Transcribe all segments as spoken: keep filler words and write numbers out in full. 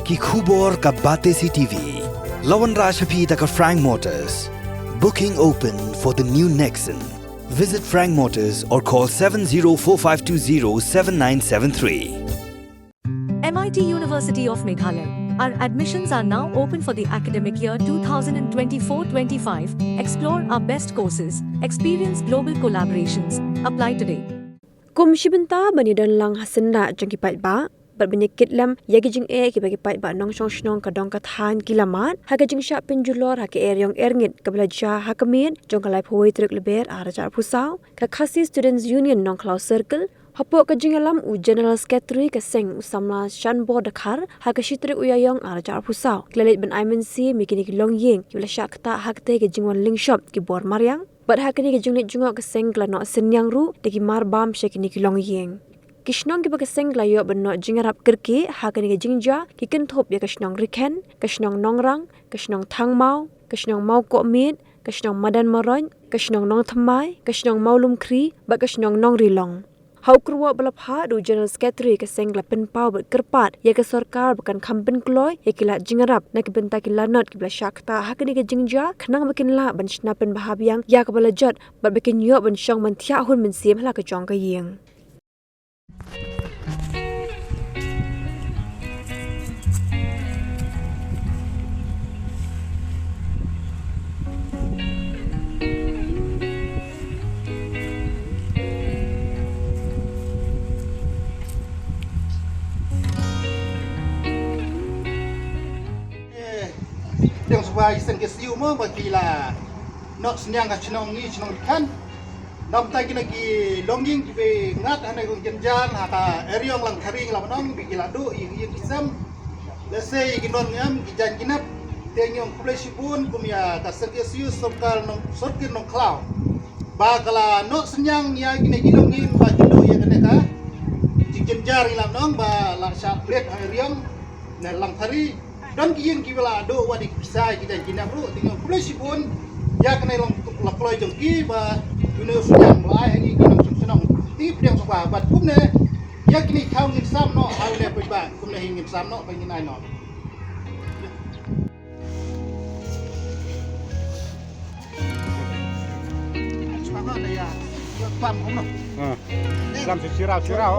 Ki khubor ka Batesi T V. La wanrah sha phi da ka Frank Motors. Booking open for the new Nexon. Visit Frank Motors or call seven zero four five two zero seven nine seven three. M I T University of Meghalaya. Our admissions are now open for the academic year two thousand twenty-four twenty-five. Explore our best courses, experience global collaborations. Apply today. Kum shi bynta ban ïadon lang ha syndah jong ki paidbah bad ban ïa kit lem ïa ki jingeh kiba ki paidbah nongshong shnong ka dong ka thaiñ ki la mad ha ka jingshah pynjulor ha ka eriong erngit kaba la jia ha ka miet jong ka laiphew wei tarik Lber arhajar arphew saw, ka Khasi Students Union Nongkhlaw Circle, hapoh ka jingïalam u General Secretary ka seng u samla Shanbor Dkhar, ha ka shi tarik u Ïaïong arhajar arphew saw, ki la leit ban ai mynsiem ïa kine ki longïing kiba la shah ktah ha katei ka jingwan lyngshop ki bor mariang. Bad ha kane ka jingleit jngoh ka seng ka la noh synñiang ruh da ki marbam sha kine ki longïing. Ki shnong kiba ka seng ka la ïoh ban noh jingïarap kyrkieh ha kane ka jingjia ki kynthup ïa ka shnong Rikhen, ka shnong Nongrang, ka shnong Thangmaw, ka shnong Mawkohmiet, ka shnong Madan Maroit, ka shnong Nongthymmai, ka shnong Mawlumkhri bad ka shnong Nongrilong. Ha u kyrwoh ba la phah da u General Secretary ka seng ka la pynpaw bad kyrpad ïa ka sorkar ba kan kham pynkloi ïa ki lad jingïarap na ka bynta ki lanot kiba la shah ktah ha kane ka jingjia khnang ba kin lah ban shna pynbha biang ïa kaba la jot bad ba kin ïoh ban shong ban thiah hun mynsiem ha la ka jong ka ïing. Eh, tang shuwa i seng K S U mo ba ki la noh synñiang ha shnong ngi, shnong Rikhen. Namta kine ki longïing kiba ngat ha ne kong jynjar ha ka eriong Langthari ngi la ban ong ba ki la duh ïa ki ïing ki sem. Lehse ïa ki nongïam ki jaiñ ki nep. Te ngi ong khublei shibun kum ïa ka seng K S U Circle Nong, Circle Nongkhlaw, ba ka la noh synñiang ïa kine ki longïing ba ki duh ïa kane ka jingjynjar ngi la ban ong ba la shah plie ha eriong ne Langthari. Don ki ïing kiba la duh wat ïa ki pisa ïa ki jaiñ ki nep ruh, te ngi ong khublei shibun ïa kane long la kloi jong ki ba une u synñiang ba la ai ha ngi ki nongshong shnong. Te ngi pdiang sngewbha bad kumne ïa kine ki thaw ngin sam noh ha une paidbah, kumne hi ngin sam noh ba ngin ai noh. Ah, lam shu shirau, shirau.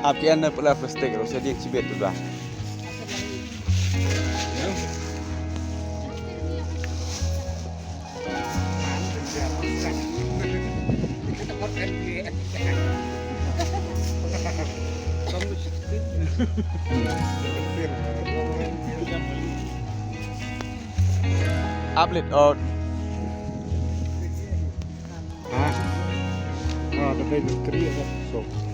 Ap ki an na pula plastik, ro sa dien chibet tu dah. Upload out. Ah. Ah, the baby three of us. So.